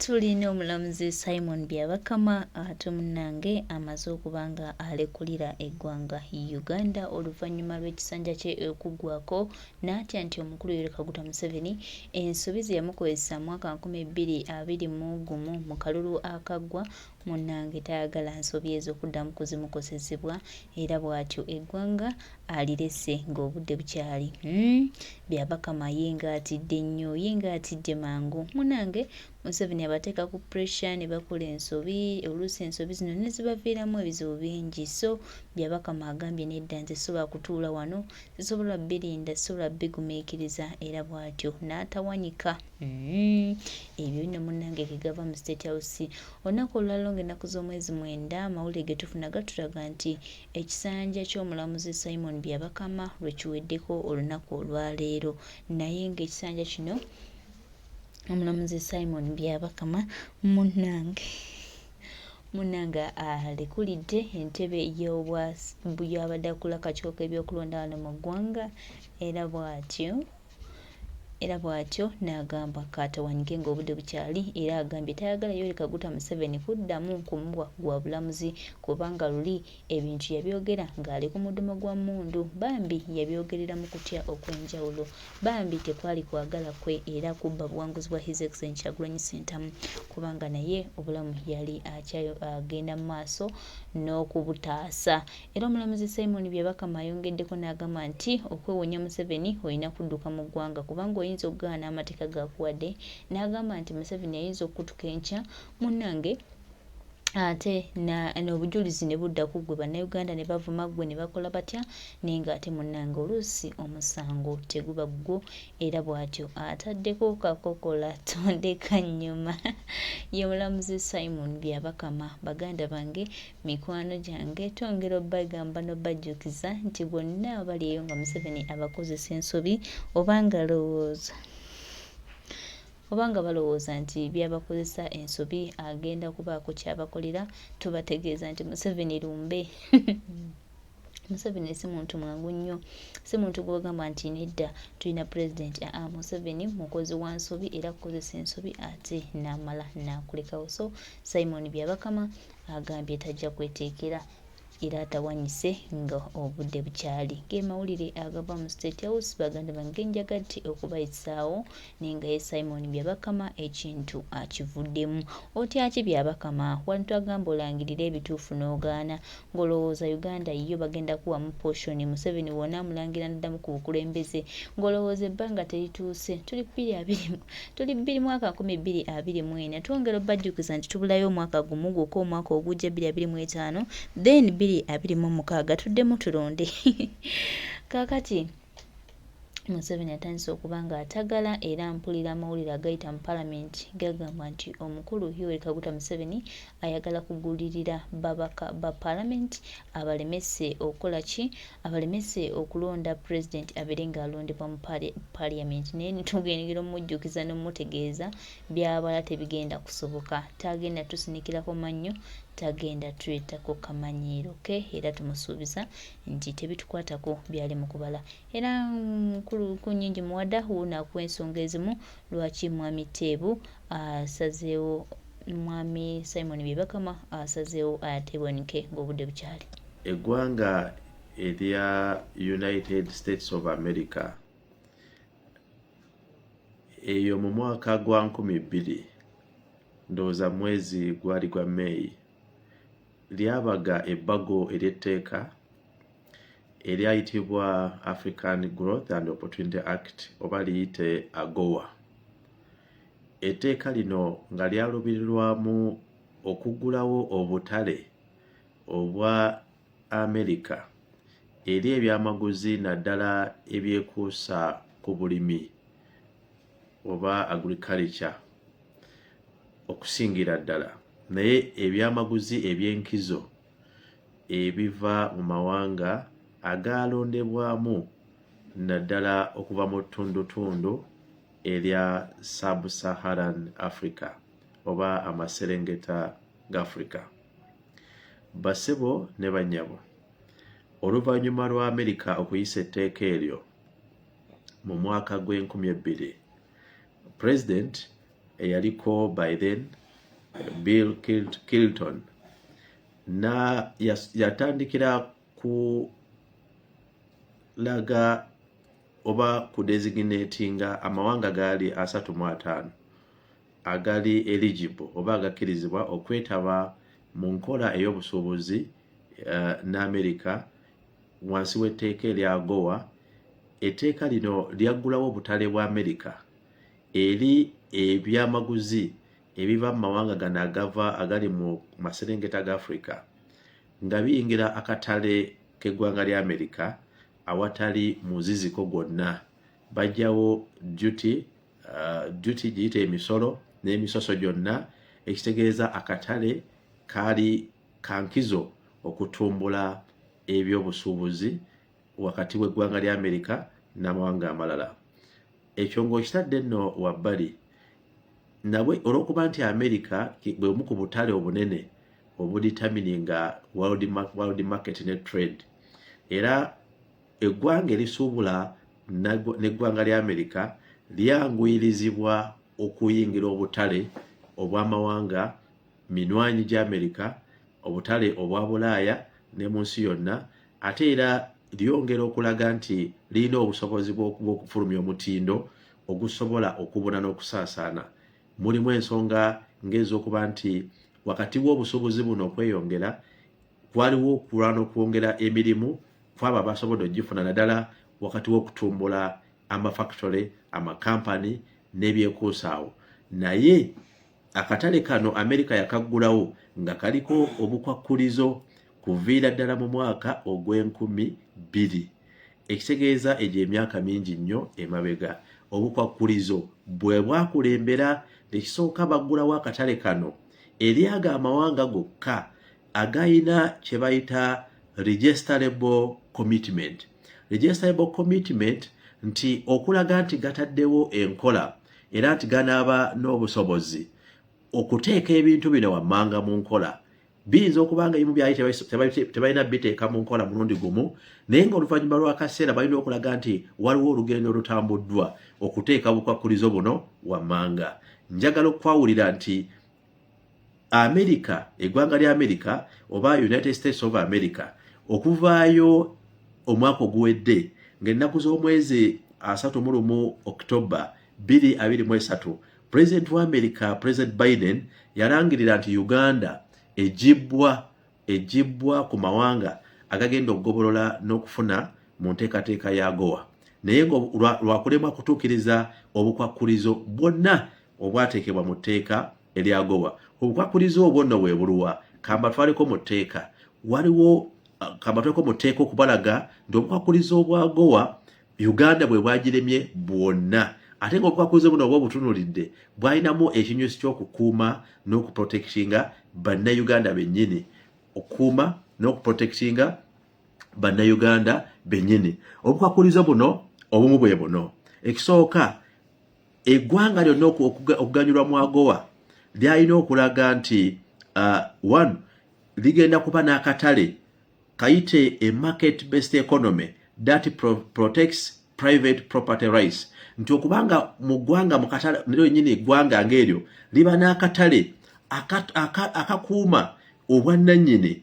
Tulina omulamuzi Simon Byabakama ate munnange amaze okuba nga alekulira eggwanga Uganda oluvannyuma lw'ekisanja kye okuggwako n'atya nti omukulu Yoweri Kaguta Museveni ensobi ze yamukozesa mwaka 2021 mu kalulu akaggwa munnange tayagala nsobi ezo kuddamu kuzimukozesebwa era bw'atyo eggwanga alirese ng'obudde bukyali. Hmm? Byabakama ye ng'atidde nnyo, ye ng'atidde mangu. Munnange Museveni abateeka ku pressure ne bakola ensobi, oluusi ensobi zino ne zibaviiramu ebizibu bingi. So Byabakama agambye nedda nze sisobola kutuula wano, sisobola birinda, sisobola bigumiikiriza era bw'atyo n'atawanyika. Mm. Ebyo nno munnange ge gava mu State House. Olunaku olwaleero ng'ennaku z'omwezi 9 amawulire ge tufuna gatulaga nti ekisanja ky'omulamuzi Simon Byabakama lwe kiweddeko olunaku olwaleero naye ng'ekisanja kino omulamuzi Simon Byabakama munnange munnange alekulidde entebe y'obwa y'abadde akula akakiiko k'ebyokulonda wano mu ggwanga era bw'atyo era bw'atyo n'agamba kaatawanyike ng'obudde bukyali era agambye tayagala Yoweri Kaguta Museveni kuddamu kumuwa gwa bulamuzi kubanga luli ebintu yabyogera ng'ali ku mudumo gwa mmundu bambi yabyogerera mu kutya okw'enjawulo bambi tekwali kwagala kwe era kubba buwanguzi bwa His Excellency Kyagulanyi Ssentamu kubanga naye obulamu yali akyagenda mu maaso n'okubutaasa. Era omulamuzi Simon Byabakama ayongeddeko n'agamba nti okwewonya Museveni olina kudduka mu ggwanga kubanga oyinza okugaana amateeka g'akuwadde n'agamba nti Museveni ayinza okukutuka enkya munnange ate n'obujulizi ne budda ku ggwe Bannayuganda ne bavuma ggwe ne bakola batya naye ng'ate munnange oluusi omusango teguba gugwo era bw'atyo ataddeko kakokola tondeka nnyuma. Ye mulamuzi Simon Byabakama. Baganda bange, mikwano gyange, twongera obbagamba n'obbajjukiza nti bonna abali eyo nga Museveni abakozesa ensobi oba nga lowooza oba nga balowooza nti by'abakozesa ensobi agenda kubaako ky'abakolera, tubategeeza nti Museveni lumbe. Museveni si muntu mwangu nnyo, si muntu gw'ogamba nti nedda tulina pulezidenti. Aa, Museveni mukozi wa nsobi era akukozesa ensobi ate n'amala n'akulekawo. So Simon Byabakama agambye tajja kweteekera era atawanyise nga obudde bukyali. Ge mawulire agava mu State House baganda bange njagadde okubayisaawo naye nga ye Simon Byabakama ekintu akivuddemu. Otya ki Byabakama? Wano twagamba olangirire ebituufu n'ogaana ng'olowooza Uganda yiyo bagenda kuwamu portion Museveni w'onaamulangira n'addamu ku bukulembeze ng'olowooza ebbanga terituuse. Tuli bbiri abiri tuli bbiri mwaka 2024 twongera obajjukiza nti tubulayo omwaka gumu gwokka omwaka ogujja 2025 then 2026 tuddemu tulonde. Kaakati Museveni atandise okuba nga atagala era mpulira amawulire agayita mu palamenti gagamba nti omukulu Yoweri Kaguta Museveni ayagala kugulirira babaka ba palamenti abalemese okukola ki abalemese okulonda pulezidenti abeere ng'alondebwa mu parliament naye netugengera omujjukiza n'omutegeeza byabala tebigenda kusoboka tagenda tusinikirako mannyo tagenda tuleetako kamanyiiro ke era tumusuubiza nti tebitukwatako byali mu kubala era nkulu kunyingi muwada wuuno akuwa ensonga ezimu lwaki mwami Teebu asazeewo mwami Simon Byabakama asazeewo ateebwanike ng'obudde bukyali. Eggwanga erya United States of America eyo mu mwaka gwa 2000 ndowooza mwezi gwali gwa May lyabaga ebbago ery'etteeka eryayitibwa African Growth and Opportunity Act oba liyite AGOA. Etteeka lino nga lyaluubirirwamu okuggulawo obutale obwa Amerika eri ebyamaguzi naddala ebyekuusa ku bulimi oba agriculture okusingira ddala naye ebyamaguzi eby'enkizo ebiva mu mawanga agaalondebwamu naddala okuva mu ttundutundu erya Sub-Saharan Africa oba amaserengeta g'Africa. Bassebo ne bannyabo, oluvannyuma lwa Amerika okuyisa etteeka eryo mu mwaka gw'enkumi ebbiri, Pulezidenti Eyaliko by then Bill Clinton na yatandikira ku laga oba kudesignatinga amawanga gaali 35 agali eligible oba agakkirizibwa okwetaba mu nkola ey'obusuubuzi ne Amerika wansi w'etteeka erya AGOA. Etteeka lino lyaggulawo obutale bwa Amerika eri ebyamaguzi ebiva mu mawanga gano agava agali mu maserengeta ga Africa, nga biyingira akatale k'eggwanga lya Amerika awatali muziziko gwonna. Bajjawo duty giyita emisolo n'emisoso gyonna, ekitegeeza akatale kaali kankizo okutumbula ebyobusuubuzi wakati w'eggwanga lya Amerika n'amawanga amalala. Ekyo ng'okitadde nno wabbali, nabwe olw'okuba nti Amerika bwe bumu ku butale obunene obudetermininga world market ne trade, era eggwanga erisuubula n'eggwanga lya Amerika lyanguyirizibwa okuyingira obutale obw'amawanga minywanyi gya Amerika, obutale obwa Bulaaya ne mu nsi yonna. Ate era lyongera okulaga nti lirina obusobozi bw'okufulumya omutindo ogusobola okubuna n'okusaasaana. Mulimu ensonga ng'ez'okuba nti wakati w'obusuubuzi buno okweyongera waliwo okulwana okwongera emirimu kwabo abasobodde okugifuna, naddala wakati w'okutumbula amafactory, amakampani n'ebyekuusaawo. Naye akatale kano Amerika yakaggulawo nga kaliko obukwakkulizo kuviira ddala mu mwaka ogw'2000, ekitegeeza egyo emyaka mingi nnyo emabega. Obukwakkulizo bwe bwakulembera ekisooka, baggulawo akatale kano eri ago amawanga gokka agayina kye bayita registerable commitment. Registerable commitment nti okulaga nti gataddewo enkola era nti ganaaba n'obusobozi okuteeka ebintu bino wammanga mu nkola. Biyinza okuba nga ebimu byali tebalina biteeka mu nkola mulundi gumu, naye nga oluvannyuma lw'akaseera balina okulaga nti waliwo olugendo olutambuddwa okuteeka bukwakkulizo buno wammanga. Njagala okwawulira nti Amerika, eggwanga lya Amerika oba United States of America, okuvaayo omwaka oguwedde ng'ennaku z'omwezi 31 October 2023, President wa America, President Biden, yalangirira nti Uganda egibbwa ku mawanga agagenda okugobolola n'okufuna mu nteekateeka ya AGOA, naye nga lwakulemwa kutuukiriza obukwakkulizo bwonna obwateekebwa mu tteeka erya AGOA. Obukwakkulizo obwo nno bwe buluwa? Kambatwaleko mu tteeka. Waliwo, kambatwaleko mu tteeka okubalaga nti obukwakkulizo obwa AGOA Uganda bwe bwagiremye bwonna, ate nga obukwakkulizo buno oba obutunulidde bwalinamu ekinyusi ky'okukuuma n'okuprotectinga Bannayuganda bennyini, okukuuma n'okuprotectinga Bannayuganda bennyini. Obukwakkulizo buno obumu bwe buno: ekisooka, eggwanga lyonna okuganyulwa mu AGOA lyalina okulaga nti one, ligenda kuba n'akatale kayite a market based economy that protects private property rights, nti okubanga mu ggwanga mu katale nyini eggwanga ng'eryo liba n'akatale akakuuma obwannannyini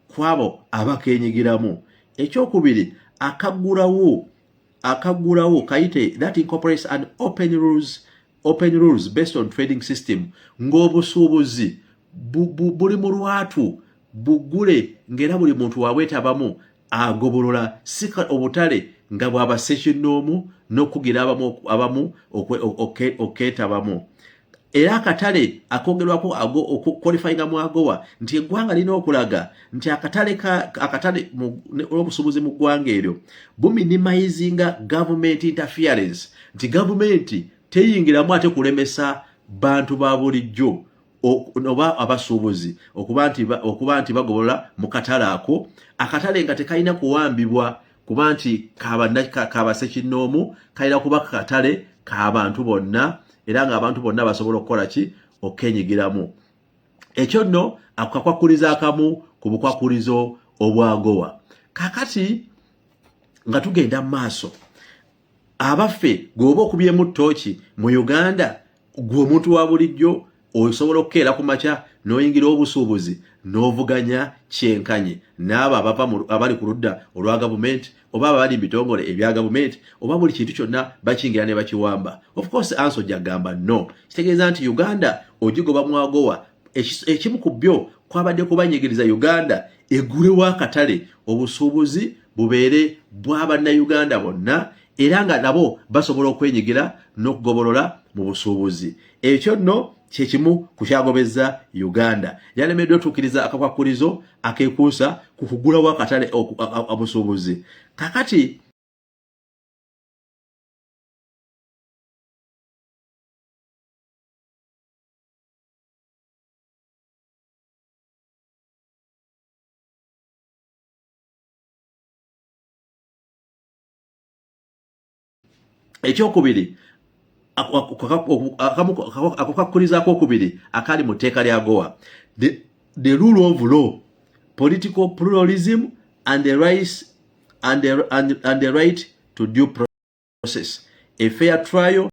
kwabo abakenyigiramu. Ekyokubiri, akaggulawo kayite that incorporates an open rules based on trading system, ng'obusuubuzi buli mu lwatu, buggule, ng'era buli muntu wabwetabamu agobolola, si obutale nga bwaba ssekinnoomu n'okugira abamu okeetabamu. Era akatale akogerwako okuqualifyinga mu AGOA nti eggwanga lirina okulaga nti akatale olw'obusuubuzi mu ggwanga eryo buminimizinga government interference, nti gavumenti teyingiramu ate kulemesa bantu ba bulijjo oba abasuubuzi okuba nti bagobolola mu katale ako, akatale nga tekalina kuwambibwa kuba nti kabasekinnoomu, kalina kuba katale k'abantu bonna era ng'abantu bonna basobola okukola ki? Okenyigiramu. Ekyo nno ako kakwakkulizo akamu ku bukwakkulizo obwa AGOA. Kakati nga tugenda mu maaso, Abaffe, gweoba okubyemu ttooki mu Uganda, gwe omuntu wa bulijjo osobola okukeera ku makya n'oyingira obusuubuzi n'ovuganya kyenkanyi n'abo abava abali ku ludda olwa gavumenti oba abali mu bitongole ebya gavumenti oba buli kintu kyonna bakiyingira ne bakiwamba? Of course answer ojja kugamba no. Kitegeeza nti Uganda ogigoba mwagowa. Ekimu ku byo kwabadde kubanyigiriza Uganda egulewo akatale, obusuubuzi bubeere bwa Bannayuganda bonna era nga nabo basobola okwenyigira n'okugobolola mu busuubuzi. Ekyo nno kyekimu ku kyagobezza Uganda. Yalemeddwa otuukiriza akakwakkulizo akeekuusa ku kugulawo akatale obusuubuzi. Kakati ekyokubiri, akakwakkurizo akokubiri akali mu tteeka lya Gowa, the rule of law, political pluralism and the right, and the right to due process, a fair trial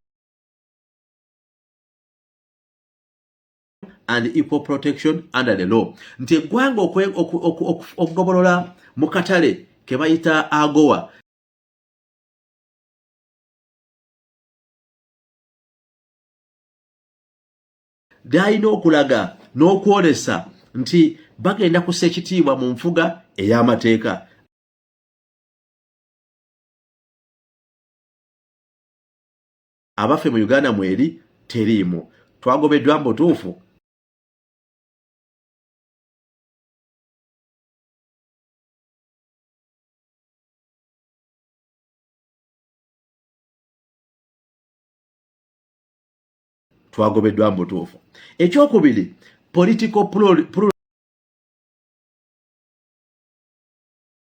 and equal protection under the law, nti eggwanga okugobolola mu katale ke bayita AGOA lyalina okulaga n'okwolesa nti bagenda kussa ekitiibwa mu nfuga ey'amateeka. Abaffe, mu Uganda mweri teriimu? Twagobeddwa mu butuufu? Twagobeddwa mu butuufu. Ekyokubiri, political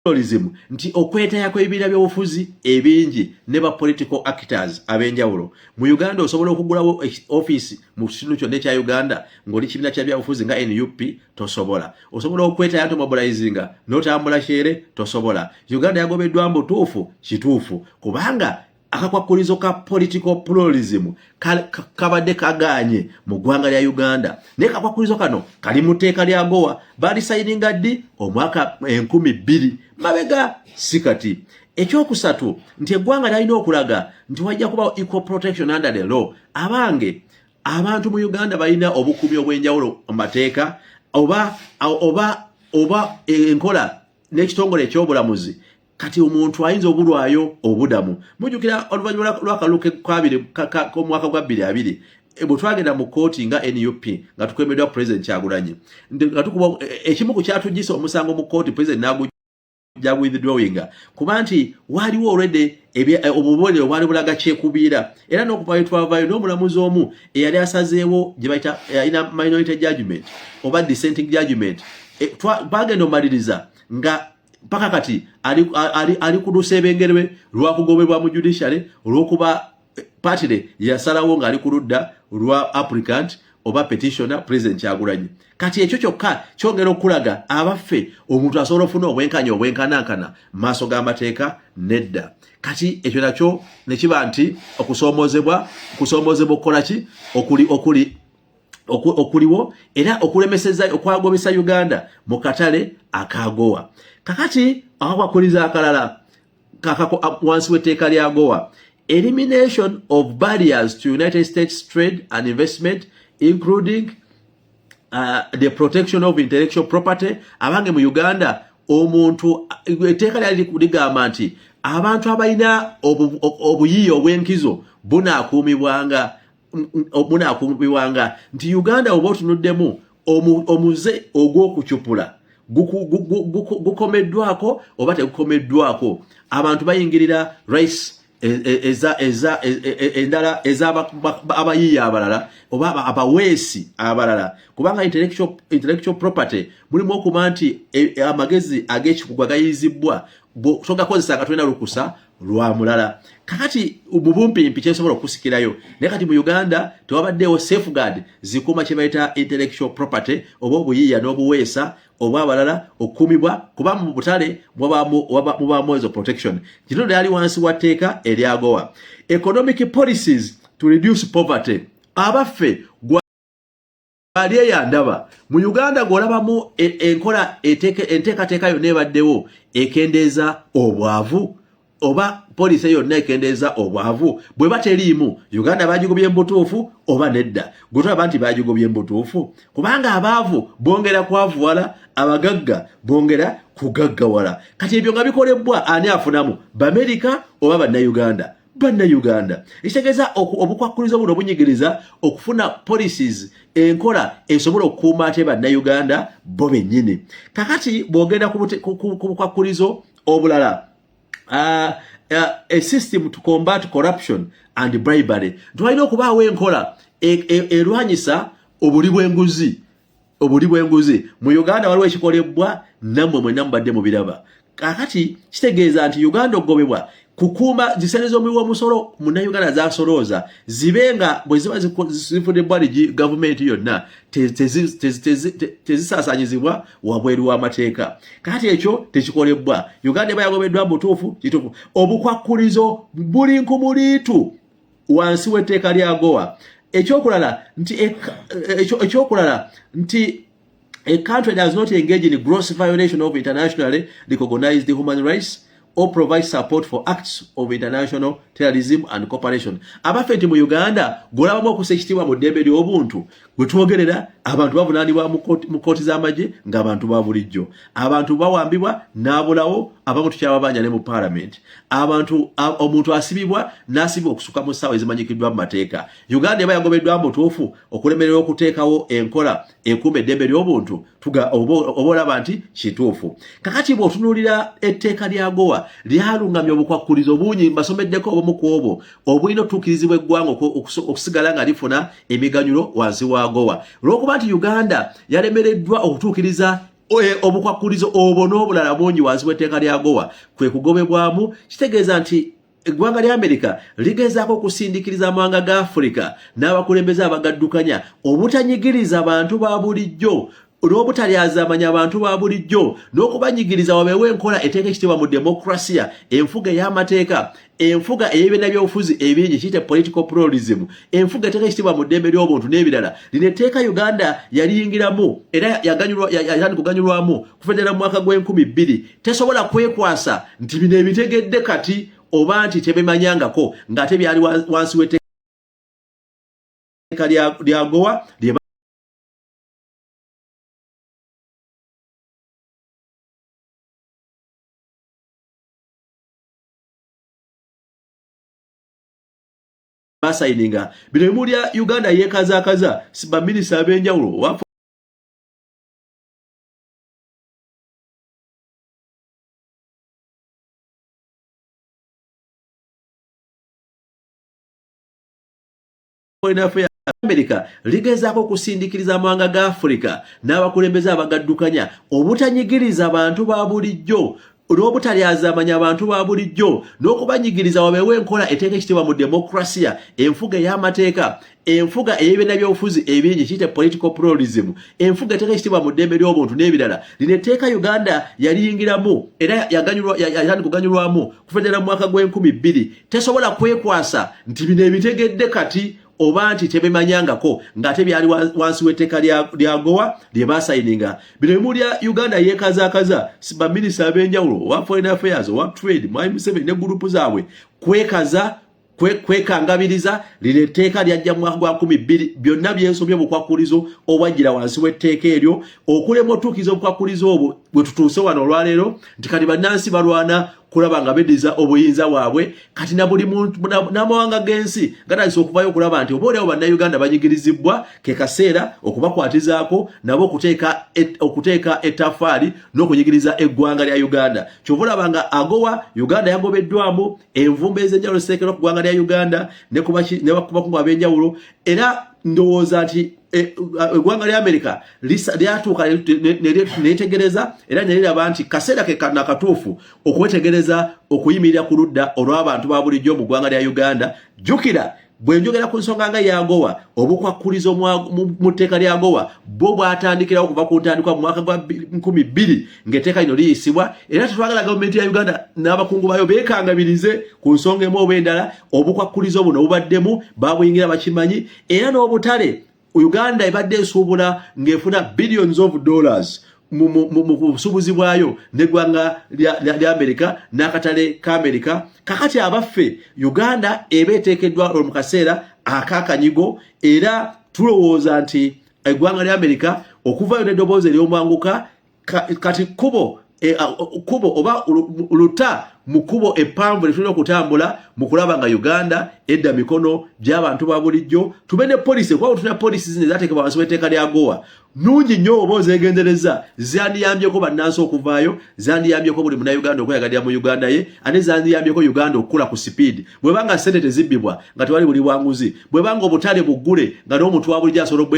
pluralism, nti okwetaya kw'ebibiina by'obufuzi ebingi ne ba political actors ab'enjawulo mu Uganda. Osobola okugulawo ofiisi mu kitundu kyonna ekya Uganda ng'oli kibiina kya byabufuzi nga NUP? Tosobola. Osobola okwetaya nti mobilizinga n'otambula kyere? Tosobola. Uganda yagobeddwa mu butuufu? Kituufu, kubanga akakwakkulizo ka political pluralism kabadde kagaanye mu ggwanga lya Uganda. Naye kakwakkulizo kano kali mu tteeka lya Gowa. Balisayininga ddi? Omwaka 2000 mabega, si kati. Ekyokusatu, nti eggwanga lyalina okulaga nti wajja kubawo equal protection under the law. Abange, abantu mu Uganda balina obukuumi obw'enjawulo mu mateeka oba enkola n'ekitongole ekyobulamuzi? Kati omuntu ayinza obulwayo obudamu. Mujjukira oluvannyuma lw'akalulu k'omwaka gwa 2020, bwe twagenda mu kkooti nga NUP nga tukulembeddwa President Kyagulanyi, nga tukuba ekimu ku kyatugisa omusango mu kkooti, President n'agujja withdrawinga kuba nti waliwo already obubonero obwali bulaga kyekubiira. Era n'okuvayo twavaayo n'omulamuzi omu eyali asazeewo gye bayita alina minority judgment oba dissenting judgment. Bagenda omaliriza nga paka kati ali ku lusebengerwe lwakugobebwa mu judiciary olw'okuba partly yasalawo ng'ali ku ludda lwa applicant oba petitioner President Kyagulanyi. Kati ekyo kyokka kyongera okulaga, abaffe, omuntu asobola okufuna obwenkanya obwenkanankana mu maaso g'amateeka? Nedda. Kati ekyo nakyo ne kiba nti okusoomozebwa okukola ki okuli okuli okuliwo era okulemeseza okwagobesa Uganda mu katale akagowa. Kakati akakwakuliza akalala wansi w'etteeka lya Gowa, elimination of barriers to United States trade and investment, including the protection of intellectual property. Abange, mu Uganda omuntu, etteeka lyali ligamba nti abantu abalina obuyiiya obw'enkizo bunaakuumibwanga, nti Uganda oba otunuddemu omuze ogw'okucupula gukomeddwako oba tegukomeddwako? Abantu bayingirira rights endala ez'abayiiya abalala oba abaweesi abalala, kubanga intellectual property mulimu okuba nti amagezi ag'ekikugu agayiizibwa togakozesa nga tolina lukusa. lwa mulala. Kakati mu bumpimpi kyensobola okusikirayo, naye kati mu Uganda tewabaddeewo safeguard zikuuma kye bayita intellectual property oba obuyiiya n'obuweesa obw'abalala okukuumibwa, kuba mu butale mubaamu ezo protection. Kino lyali wansi wa tteeka eryagowa. Economic policies to reduce poverty. Abaffe, ali eyandaba mu Uganda gw'olabamu enkola enteekateeka yonna ebaddewo ekendeeza obwavu oba poliisi yonna ekendeeza obwavu bweba teriimu, Uganda bagigobye mu butuufu oba nedda? Gwe tulaba nti bagigobye mu butuufu, kubanga abaavu bongera kwavuwala, abagagga bongera kugaggawala. Kati ebyo nga bikolebwa ani afunamu, Bamerika oba Bannayuganda? Bannayuganda. Ekitegeeza obukwakkulizo buno bunyigiriza okufuna policies, enkola esobola okukuuma ate Bannayuganda bo bennyini. Kakati bw'ogenda ku bukwakkulizo obulala, a system to combat corruption and bribery, twalina okubaawo enkola erwanyisa obuli bw'enguzi. Obuli bw'enguzi mu Uganda waliwo ekikolebwa, nammwe mwenna mubadde mubiraba. Kakati kitegeeza nti Uganda okugobebwa kukuuma zisente z'omuwi w'omusolo Munnayuganda zasolooza zibe nga bwe ziba zifunibwa gavumenti yonna tezisaasaanyizibwa wabweru w'amateeka. Kakati ekyo tekikolebwa. Uganda eba yagobeddwa mutuufu kituufu. Obukwakkulizo buli nkumuliitu wansi w'etteeka lya Gowa. Ekyokulala nti a country does not engage in gross violation of internationally recognized human rights or provide support for acts of international terrorism and cooperation. Abaffe, nti mu Uganda golabamu okussa ekitiibwa mu ddembe ly'obuntu gwe twogerera, abantu bavunaanibwa mu kooti z'amagye ng'abantu ba bulijjo, abantu bawambibwa n'abulawo, abamu tukyababanja ne mu paalamenti, abantu omuntu asibibwa n'asibibwa okusukka mu ssaawa ezimanyikiddwa mu mateeka. Uganda eba yagobeddwa mutuufu okulemererwa okuteekawo enkola ekuuma eddembe ly'obuntu? Oba olaba nti kituufu. Kakati bw'otunuulira etteeka lya Gowa lyalungamya obukwakkulizo bungi, mbasomeddeko obumu ku obwo obulina otuukirizibwa eggwanga okusigala nga lifuna emiganyulo wansi wa Gowa. Olw'okuba nti Uganda yalemereddwa okutuukiriza obukwakkulizo obwo n'obulala bungi wansi w'etteeka lya Gowa, kwe kugobebwamu. Kitegeeza nti eggwanga lya Amerika ligezaako okusindikiriza amawanga ga Afirika n'abakulembeze abagaddukanya obutanyigiriza bantu ba bulijjo n'obutalyazaamanya abantu ba bulijjo n'okubanyigiriza, wabeewo enkola eteeka ekitiibwa mu demokrasiya, enfuga ey'amateeka, enfuga ey'ebibiina by'obufuzi ebingi, kiyite political pluralism, enfuga eteeka ekitiibwa mu ddembe ly'obuntu n'ebirala. Lino etteeka Uganda yaliyingiramu era yatandika okuganyulwamu kuva ddala mu mwaka gw'2000. Tesobola kwekwasa nti bino ebitegedde kati oba nti tebimanyangako ng'ate byali wansi w'etteeka lya Gowa lye basayininga. Bino bimulya Uganda yeekazakaza baminisita ab'enjawulo owa Foreign Affairs. America ligezaako okusindikiriza amawanga ga Afirika n'abakulembeze abagaddukanya obutanyigiriza bantu ba bulijjo n'obutalyazaamanya abantu ba bulijjo n'okubanyigiriza, wabeewo enkola eteeka ekitiibwa mu demokrasiya, enfuga ey'amateeka, enfuga ey'ebibiina by'obufuzi ebingi, kiyite political pluralism, enfuga eteeka ekitiibwa mu ddembe ly'obuntu n'ebirala. Lino etteeka Uganda yaliyingiramu era yatandika okuganyulwamu kuva ddala mu mwaka gw'2000. Tesobola kwekwasa nti bino ebitegedde kati oba nti tebimanyangako ng'ate byali wansi w'etteeka lya Gowa lye basayininga. Bino bimulya Uganda yeekazakaza baminisita ab'enjawulo owa foreign affairs, owa trade, mwami Museveni ne gurupu zaabwe kwekaza kwekangabiriza. Lino etteeka lyajja mu mwaka gwa 2000. Byonna byensomye obukwakkulizo obwajjira wansi w'etteeka eryo, okulema otuukiriza obukwakkulizo obwo bwe tutuuse wano olwaleero nti kati bannansi balwana kulaba nga bediza obuyinza bwabwe. Kati na buli muntu n'amawanga g'ensi gatandise okuvayo okulaba nti oba oliawo Bannayuganda banyigirizibwa, ke kaseera okubakwatizaako nabo okuteeka ettaffaali n'okunyigiriza eggwanga lya Uganda. Kyova olaba nga Agowa Uganda yagobeddwamu, envumbo ez'enjawulo ziteekerwa ku ggwanga lya Uganda ne ku bakungu ab'enjawulo era. Ndowooza nti eggwanga lya Amerika lyatuuka netegereza era neliraba nti kaseera ke kano akatuufu okwetegereza okuyimirira ku ludda olw'abantu ba bulijjo mu ggwanga lya Uganda. Jjukira bwe njogera ku nsonga nga yagowa obukwakkulizo mu tteeka lya Gowa bwo bwatandikirawo okuva ku ntandikwa mu mwaka gwa 2000 ng'etteeka lino liyisibwa, era tetwagala gavumenti ya Uganda n'abakungu baayo beekangabirize ku nsonga emu oba endala. Obukwakkulizo buno bubaddemu babuyingira bakimanyi, era n'obutale Uganda ebadde esuubula ng'efuna billions of dollars mu busuubuzi bwayo n'eggwanga lya Amerika n'akatale ka Amerika. Kakati abaffe, Uganda eba eteekeddwa mu kaseera ak'akanyigo, era tulowooza nti eggwanga lya Amerika okuvayo n'eddoboozi ery'omwanguka kati kubo e, kubo oba luta mu kkubo eppanvu lyetulina okutambula mu kulaba nga Uganda edda mikono gy'abantu ba bulijjo, tube ne poliisi, kuba tulina poliisi zino ezateekebwa wansi w'etteeka lya Gowa nungi nnyo oba ozeegendereza, zandiyambyeko bannansi okuvaayo, zandiyambyeko buli Munnayuganda okweyagalira mu Uganda ye, ate zandiyambyeko Uganda okukula ku sipiidi bwebanga ssente tezibbibwa, nga tewali buli bwanguzi, bwebanga obutale buggule nga n'omuntu wa bulijjo asobola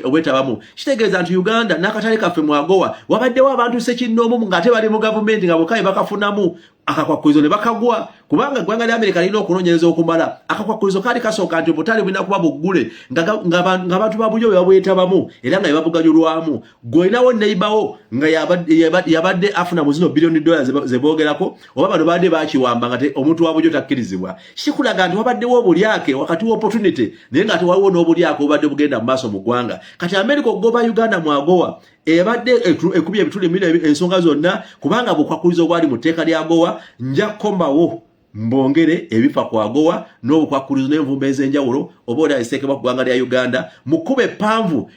obwetabamu. Kitegeeza nti Uganda n'akatale kaffe mwagowa wabaddewo abantu ssekinnoomu ng'ate bali mu gavumenti nga bokka bakafunamu akakwakkulizo ne bakagwa, kubanga eggwanga lya Amerika lirina okunoonyereza okumala. Akakwakkulizo kaali kasooka nti obutale bulina kuba buggule ng'abantu ba bulijjo bwe babwetabamu era nga bebabuganyulwamu. Gw'olinawo neibawo nga yabadde afuna mu zino biliyoni dola ze boogerako, oba bano babadde bakiwamba nga omuntu wa bulijjo takkirizibwa, kikulaga nti wabaddewo obulyake wakati wa opportunity, naye nga tewaliwo n'obulyake obubadde bugenda mu maaso mu ggwanga. Kati Amerika okugoba Uganda mwagowa ebadde ekubye ebituli mino ensonga zonna, kubanga bukwakulizo obwali mu tteeka lya Gowa. Nja kukomawo mbongere ebifa ku Agowa n'obukwakulizo n'envumbo ez'enjawulo oba oli aziteekebwa ku ggwanga lya Uganda mu kkuba eppanvu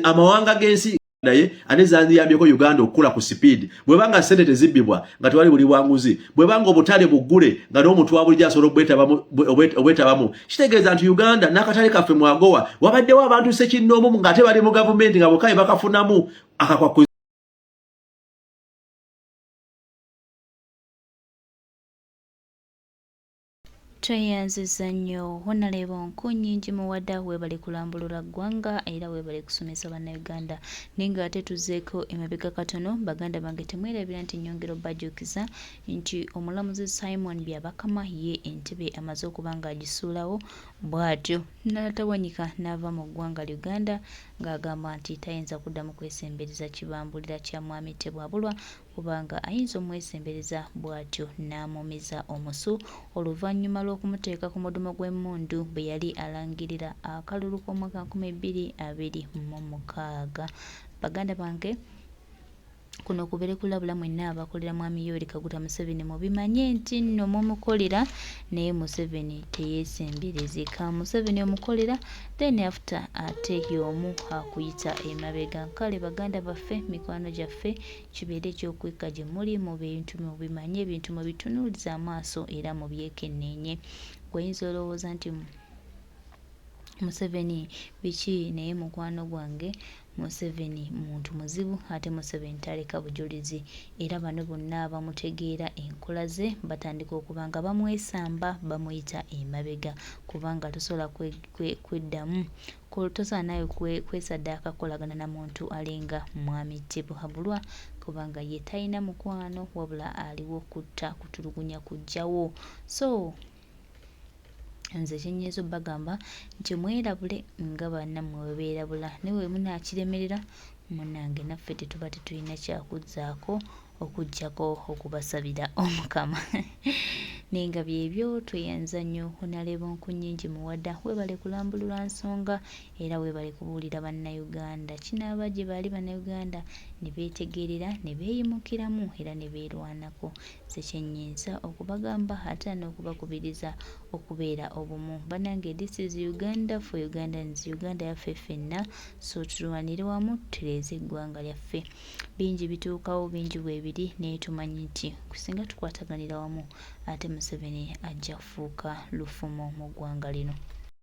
amawanga g'ensi naye ate zandiyambyeko Uganda okukula ku sipiidi bwebanga ssente tezibbibwa, nga tewali buli bwanguzi, bwebanga obutale buggule nga n'omuntu wa bulijjo asobola obwetabamu. Kitegeeza nti Uganda n'akatale kaffe mwagowa wabaddewo abantu ssekinnoomu ng'ate bali mu gavumenti nga bokka bakafunamu akakwakkulizo. Tweyanziza nnyo Honalebo Nkunnyingi Muwada, weebale kulambulula ggwanga era weebale kusomesa Bannayuganda. Naye nga ate tuzzeeko emabega katono, baganda bange temwerabira nti nnyongera obbajjukiza nti omulamuzi Simon Byabakama ye entebe amaze okuba ng'agisuulawo bw'atyo n'atawanyika n'ava mu ggwanga Uganda ng'agamba nti tayinza kuddamu kwesembereza kibambulira kya Mwami Tebwabulwa kubanga ayinza omwesembereza bw'atyo n'amumiza omusu oluvannyuma lw'okumuteeka ku mudumo gw'emmundu bwe yali alangirira akalulu k'omwaka 2026. Baganda bange, kuno kubeere kulabula mwenna abakolera Mwami Yoweri Kaguta Museveni, mubimanye nti nno mumukolera naye Museveni teyeesemberezeka. Museveni omukolera then after ate y'omu akuyita emabega. Kale baganda baffe, mikwano gyaffe, kibeere ekyokweka gye muli mu bintu mubimanye, ebintu mubitunuulize amaaso era mubyekenneenye. Gwe oyinza olowooza nti Museveni biki, naye mukwano gwange Museveni muntu muzibu ate Museveni taleka bujulizi, era bano bonna abamutegeera enkola ze batandika okuba nga bamwesamba bamuyita emabega, kubanga tosobola kweddamu tosobola naawe kwesaddaaka kukolagana na muntu alinga Mwami Tibuhaburwa, kubanga ye talina mukwano wabula aliwo kutta, kutulugunya, kuggyawo. So nze kye nnyinza obbagamba nti mwerabule nga bannammwe bwe beerabula, naye bwe munaakiremerera munnange naffe tetuba tetulina kyakuzzaako okuggyako okubasabira Omukama. Naye nga byebyo, tweyanza nnyo Honalebo Nkunnyingi Muwada, weebale kulambulula nsonga era weebale kubuulira Bannayuganda. Kinaaba gye bali Bannayuganda ne beetegeerera ne beeyimukiramu era ne beerwanako. Nze kye nnyinza okubagamba ate era n'okubakubiriza okubeera obumu. Bannange this is Uganda for Ugandans, Uganda yaffe ffenna so tulwanire wamu tutereeze eggwanga lyaffe. Bingi bituukawo, bingi weebiri naye tumanyi nti singa tukwataganira wamu ate Museveni ajja kufuuka lufumo mu ggwanga lino.